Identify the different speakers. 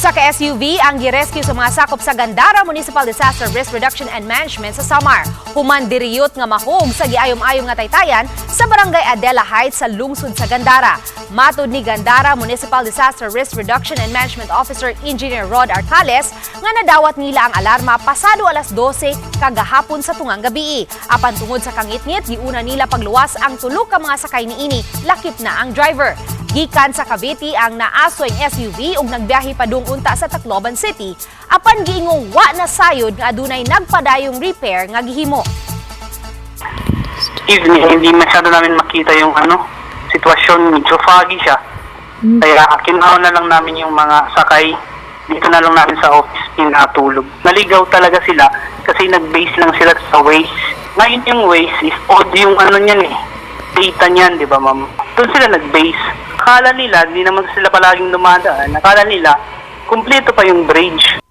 Speaker 1: Usa ka SUV ang girescue sa mga sakop sa Gandara Municipal Disaster Risk Reduction and Management sa Samar human diriyot nga mahog sa giayom-ayom nga taytayan sa Barangay Adela Heights sa lungsod sa Gandara. Matod ni Gandara Municipal Disaster Risk Reduction and Management Officer Engineer Rod Arcales nga nadawat nila ang alarma pasado alas 12 kagahapon sa tungang gabi. Apan tungod sa kangitngit, giuna nila pagluwas ang tulo ka mga sakay niini, lakip na ang driver. Gikan sa Cavite ang naasoy SUV ug nagbiyahe padung unta sa Tacloban City, apan giingong wa na sayod nga adunay nagpadayong repair nga gihimo.
Speaker 2: Evening, hindi masyado namin makita yung ano, sitwasyon, medyo foggy siya. Kaya kinuha na lang namin yung mga sakay, dito na lang namin sa office pinatulog. Naligaw talaga sila kasi nag-base lang sila sa Waze. Ngayon yung Waze is odd yung ano niyan eh, data niyan, di ba, ma'am? Doon sila nag-base. Akala nila, hindi naman sila palaging dumadaan. Akala nila, kumpleto pa yung bridge.